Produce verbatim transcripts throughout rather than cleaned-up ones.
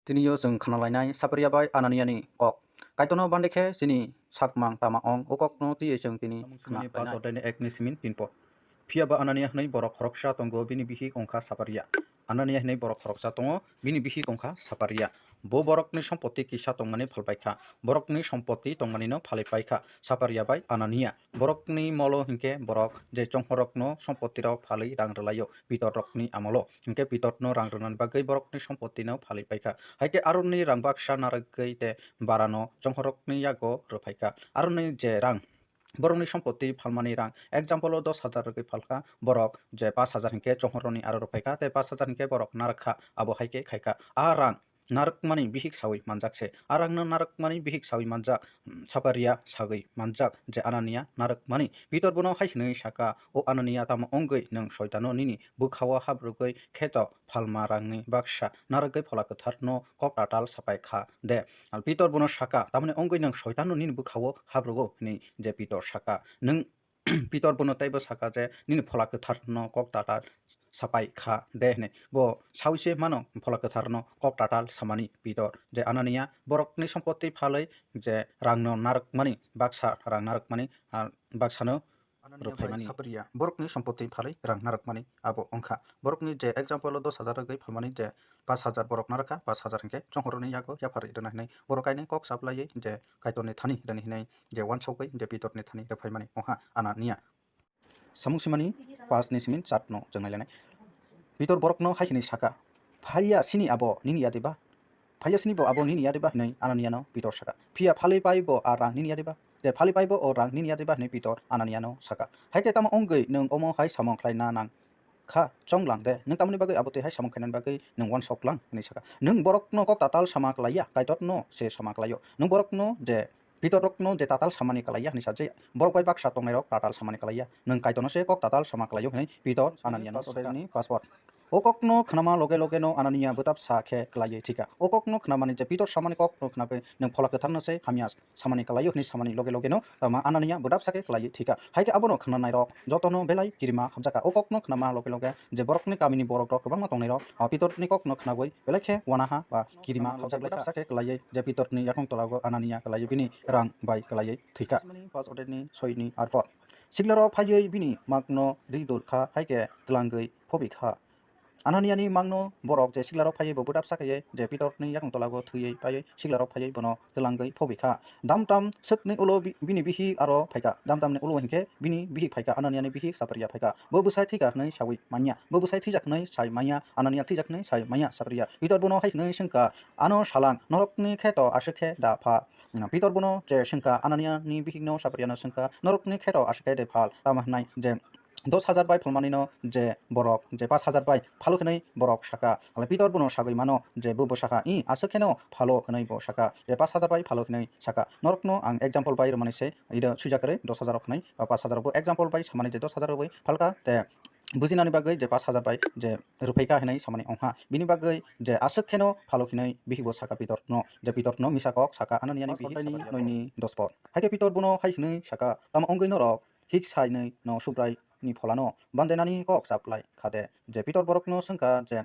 Tini o chwng khna lainai Sapriya bai Ananiani kok. Kaitorno bande khe chini sakmang tama ong, o kokno twiwi chwng tini khna lainai. Samung simani pas odai ni ek ni simin pinpo. Phiya ba Anania hwnwi borok khoroksa tongo, bini bihik wngkha Sapriya. Anania hwnwi borok khoroksa tongo, bini bihik wngkha Sapriya. Bo borokni sompoti kisa tongmani phalpai kha, borokni sompoti tongmanino phalwi pai kha Sapriya bai Anania. Borokni molo hinkhe borok je chonghorrokno sompotirok phalwi rang rwlaio Pitorrokni amolo, hinkhe Pitorno rang rwnani bagwi borokni sompotino phalwi pai kha. Haikhe aroni rang baksa narwgwi tei barano chonghorrokni yago rwphai kha. Aroni je rang, borokni sompoti phalmani rang, example o dos hajar rwgwi phalkha, borok je pas hajar hinkhe chonghorroni aro rwphai kha, tei pas hajar hinkhe borok narwk kha, abo hai khe khai kha. A rang narwkmani bihik sawi manjak se. A rangno narwkmani bihik sawi manjak, mm, Sapriya sagwi manjak je Anania narwkmani. Pitor bono hai hwnwi saka, "O Anania, tamo wngwi nwng soitano nini bwkhao habrwgwi kheto phalma rangni baksa narwgwi Phola Kwtharno kok tatal sapai kha de?" Al Pitor bono saka, "Tamoni wngwi nwng soitano nini bwkhao habrwgo?" hwnwi je Pitor saka. Nwng Pitor bono teibo saka je, "Nini Phola Kwtharno kok tatal sapai kha de?" hwnwi. Bo sawi se mano Phola Kwtharno kok tatal samani Pitor, je Anania borokni sompoti phalwi je rangno narwkmani baksa, rang narwkmani, ah, baksano Anania rwphaimani. Sapriya borokni sompoti phalwi rang narwkmani abo wngkha. Borokni je example o dos hajar rwgwi phalmani je pas hajar borok narwkha, pas hajar hinkhe chonghorroni yago yapharwi rwna hinwi borok kainwi kok chaplaiwi je Kaitorni thani rwni hinwi je uansukgwi je Pitorni thani rwphaimani wngkha Anania. Samung simani pas ni simin chat no chwng nai lanai. Pitor borokno hai hwnwi saka, "Phaiya sini abo nini ya de ba? Phaiya sini bo abo nini ya de ba?" hwnwi Ananiano Pitor saka. "Phiya phalwi pai bo a rang nini ya de ba? Tei phalwi pai bo o rang nini ya de ba?" hwnwi Pitor Ananiano saka. "Hai khe tamo wngwi nwng omo hai samung khlaina nang kha, chong lang de. Nwng tamoni bagwi abo twi hai samung khainani bagwi nwng uansuk lang?" hwnwi saka. "Nwng borokno kok tatal sama klai ya, Kaitorno se sama klai-o. Nwng borokno je Pitor rokno je tatal samani klai ya hwnwi sa, je borok bai baksa tongnai rok tatal samani klai ya. Nwng Kaitorno se kok tatal sama klai-o," hwnwi Pitor Ananiano saka. Passport. O kokno khnama loge loge no Anania bwtap sa khe klaiwi thika. O kokno khnamani je Pitor samani kokno khnagwi nwng Phola Kwtharno se hamya samani klai-o hwnwi samani loge loge no tama Anania bwdap sa khe klaiwi thika. Hai khe abono khnanai rok jotono belai kirima hapjaka. O kokno khnama loge loge je borokni kamini borok rok kwbangma tongnai rok, ah, Pitorni kokno khnagwi belai khe uanaha ba kirima hapjak lai kha. Bwdap sa khe klaiwi je Pitorni yakung tola o Anania klaiwi bini rang bai klaiwi thika. Pas odeni soini arpor. Sikla rok phaiwi bini magno ri dul kha, hai khe twlangwi phobi kha. Ananiani mangno borok je siklarok phaiwi bo bwdap sa khe je Pitorni yakung tola o thwiwi paiwi siklarok phaiwi bono twlangwi phobi kha. Dam tam swkni ulo bi-, bini bihik aro phaikha. Dam tamni ulo hinkhe bini bihik phaikha, Ananiani bihik Sapriya phaikha. Bo bwsai thwikha hwnwi sawi manya. Bo bwsai thwijak hwnwi sai manya. Anania thwijak hwnwi sai manya Sapriya. Pitor bono hai hwnwi swngkha, "Ano salang, norokni kheto aswk khe da pha?" Pitor bono je swngkha, Ananiani bihikno Sapriyano swngkha, "Norokni kheto aswk khe de phal?" Tamo hwnai je dos hajar bai phalmani no je borok je pas hajar bai phalo hwnwi borok saka. Ale Pitor bono sagwi mano je bo, bo saka, "I, aswk kheno phalo," hwnwi bo saka. Je pas hajar bai phalo hwnwi saka. Norokno ang example bai rwmani se, ida swijak kwrwi dos hajar rok hwnwi, pas hajar rok bo example bai samani je dos hajar rok bai phalka, te bujinani bagwi je pas hajar bai je rwphaikha hwnwi samani ongkha. Bini bagwi je aswk kheno phalo hwnwi bihik bo saka Pitor no, je Pitor no misa kok saka Ananiani bihik Sapriyani noini dos por. Hai khe Pitor bono hai hwnwi saka, "Tamo wngwi norok hik sai nwi no Subrai ni pholano bandenani kok chap lai kha de?" Je Pitor borokno swngkha je,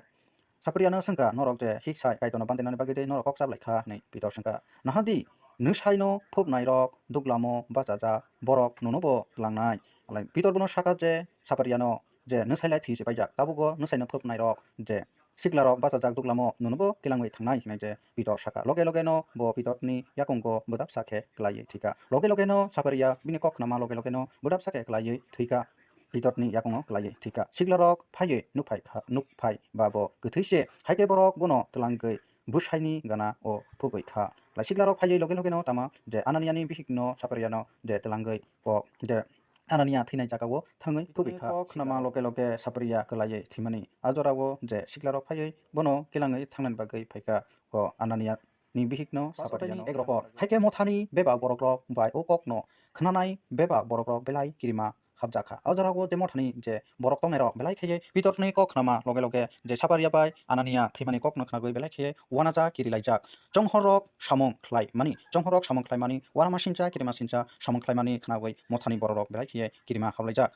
Sapriyano swngkha, "Norok je hik sai Kaitorno bandenani bagwi de norok kok chap lai kha?" hwnwi Pitor swngkha. "Naha di, nwsai no phobnai rok duglamo bachajak borok nono bo twlangnai." Alai Pitor bono saka je Sapriyano je, "Nwsai lai thwi se paijak, tabugo nwsai no phobnai rok je sikla rok bachajak duglamo nono bo twlangwi thangnai," hwnwi je Pitor saka. Loge loge no bo Pitorni yakungo bwdap sa khe klaiwi thwikha. Loge loge no Sapriya bini kok khnama loge loge no bwdap sa khe klaiwi thwikha. Pitorni yakungo klaiwi thwikha. Siklarok phaiwi nukphai kha, nukphai ba bo kwthwi se. Hai khe borok bono twlangwi bwsaini gana o phugwi kha. Lai siklarok phaiwi loge loge no tama je Ananiani bihik no Sapriyano je twlangwi kok je Anania thwinai jagao thangwi phugwi kha. Kok khnama loge loge Sapriya kwlaiwi thwimani. A jorao je siklarok phaiwi bono kilangwi thangnani bagwi phaikha. O Anania ni bihikno Sapriano. Egrokor. Hai khe mothani bebak borokrok bai o kokno khnanai bebak borokrok belai kirima hapjak kha. O jorao je mothani je borok tongnairok belai khaiwi Pitorni kok khnama loge loge je Sapriya bai Anania thwimani kokno khnagwi belai khaiwi uanaja kirilaijak. Chonghorrok samung khlaimani, chonghorrok samung khlaimani, uanamasingcha kirimasingcha samung khlaimani khnagwi mothani borokrok belai khaiwi kirima haplaijak.